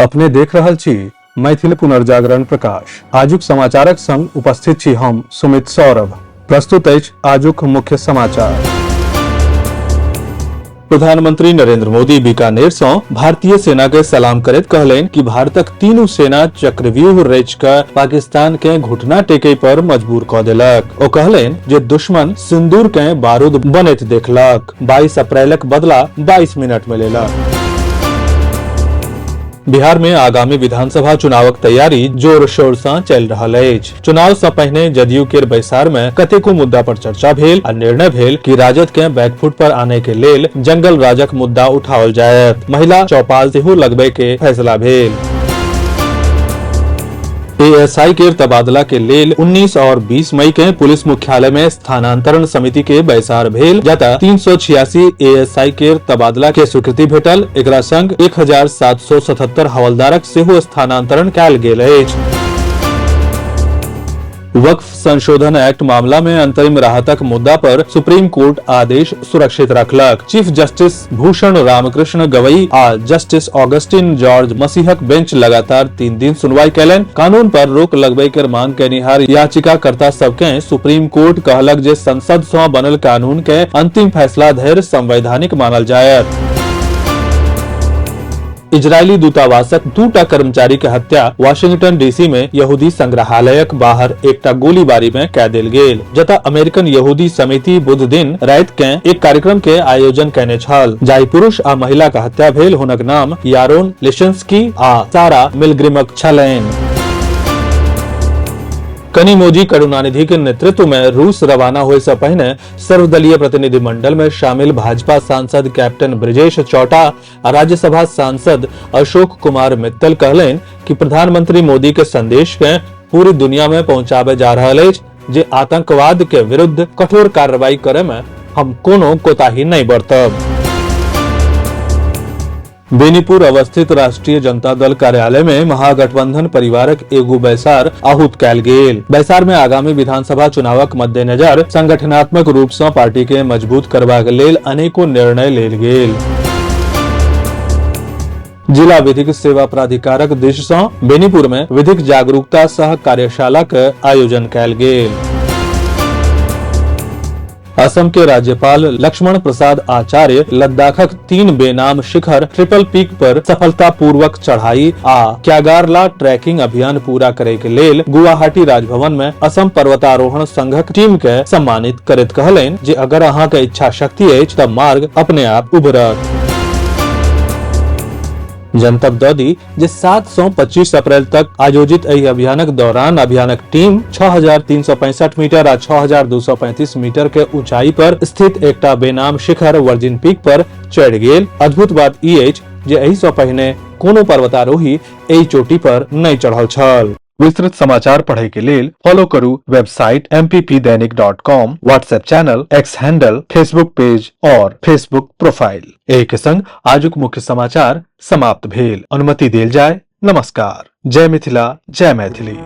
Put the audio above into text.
अपने देख रहल छी मैथिल पुनर्जागरण प्रकाश। आजुक समाचारक संग उपस्थित छी हम सुमित सौरभ। प्रस्तुत अछि आजुक मुख्य समाचार। प्रधानमंत्री नरेंद्र मोदी बीकानेर सँ भारतीय सेना के सलाम करैत कहलनि कि भारतक तीनू सेना चक्रव्यूह रचि कऽ पाकिस्तान के घुटना टेकै पर मजबूर कऽ देलक। ओ कहलनि जे दुश्मन सिंदूर के बारूद बनैत देखलक। 22 अप्रैलक बदला 22 मिनट में लेलक। बिहार में आगामी विधानसभा चुनावक तैयारी जोर शोर सँ चलि रहल अछि। चुनाव सँ पहिने जदयू केर बैसार में कतेको मुद्दा पर चर्चा भेल आ निर्णय भेल कि राजद के बैकफुट पर आने के लेल जंगल राजक मुद्दा उठाओल जायत। महिला चौपाल सेहो लगबै के फैसला भेल। एएसआई के तबादला के लेल 19 और 20 मई के पुलिस मुख्यालय में स्थानांतरण समिति के बैसार भेल, जतऽ 386 एएसआई के तबादला के स्वीकृति भेटल। एकरा संग 1777 हवलदारक सेहो स्थानांतरण कयल गेल अछि। वक्फ संशोधन एक्ट मामला में अंतरिम राहतक मुद्दा पर सुप्रीम कोर्ट आदेश सुरक्षित रखलक। चीफ जस्टिस भूषण रामकृष्ण गवई आ जस्टिस ऑगस्टिन जॉर्ज मसीहक बेंच लगातार 3 दिन सुनवाई कयलनि। कानून पर रोक लगबै के मांग कयनिहार याचिकाकर्ता सबके सुप्रीम कोर्ट कहलक जे संसद सँ बनल कानून के अंतिम फैसला धरि संवैधानिक मानल जायत। इजरायली दूतावासक दूटा कर्मचारी के हत्या वाशिंगटन डीसी में यहूदी संग्रहालयक बाहर एकटा गोलीबारी में कय देल गेल, जतऽ अमेरिकन यहूदी समिति बुध दिन राति के एक कार्यक्रम के आयोजन कयने छल। जाहि पुरुष आ महिला के हत्या भेल हुनक नाम यारोन लिशिंस्की आ सारा मिलग्रिमक छलनि। कनिमोझी करुणानिधि के नेतृत्व में रूस रवाना होय से पहिने सर्वदलीय प्रतिनिधिमंडल में शामिल भाजपा सांसद कैप्टन ब्रजेश चौटा आ राज्यसभा सांसद अशोक कुमार मित्तल कहलनि कि प्रधानमंत्री मोदी के संदेश के पूरी दुनिया में पहुंचाबे जा रहल अछि जे आतंकवाद के विरुद्ध कठोर कार्रवाई करे में हम कोनो कोताही नहीं बरतब। बेनीपुर अवस्थित राष्ट्रीय जनता दल कार्यालय में महागठबंधन परिवारक एगो बैसार आहूत कयल गेल। बैसार में आगामी विधानसभा चुनावक मद्देनजर संगठनात्मक रूप सँ पार्टी के मजबूत करबाक लेल अनेको निर्णय लेल गेल। जिला विधिक सेवा प्राधिकारक दिश सँ बेनीपुर में विधिक जागरूकता सह कार्यशाला के आयोजन कयल गेल। असम के राज्यपाल लक्ष्मण प्रसाद आचार्य लद्दाखक 3 बेनाम शिखर ट्रिपल पीक पर सफलतापूर्वक चढ़ाई आ क्यागारला ट्रैकिंग अभियान पूरा करे के लेल गुवाहाटी राजभवन में असम पर्वतारोहण संघक टीम के सम्मानित करैत कहलनि जे अगर अहाँ के इच्छा शक्ति अछि त मार्ग अपने आप उभरत। जनतब द दी जे 7 सँ 25 अप्रैल तक आयोजित एहि अभियानक दौरान अभियानक टीम 6365 मीटर आ 6235 मीटर के ऊंचाई पर स्थित एकटा बेनाम शिखर वर्जिन पीक पर चढ़ि गेल। अद्भुत बात ई अछि जे एहि सँ पहिने कोनो पर्वतारोही एहि चोटी पर नहि चढ़ल छल। विस्तृत समाचार पढ़े के लेल फॉलो करू website mppdainik.com, WhatsApp channel, X handle, Facebook page और फेसबुक प्रोफाइल। एहि के संग आजुक मुख्य समाचार समाप्त भेल। अनुमति देल जाय। नमस्कार। जय मिथिला, जय मैथिली।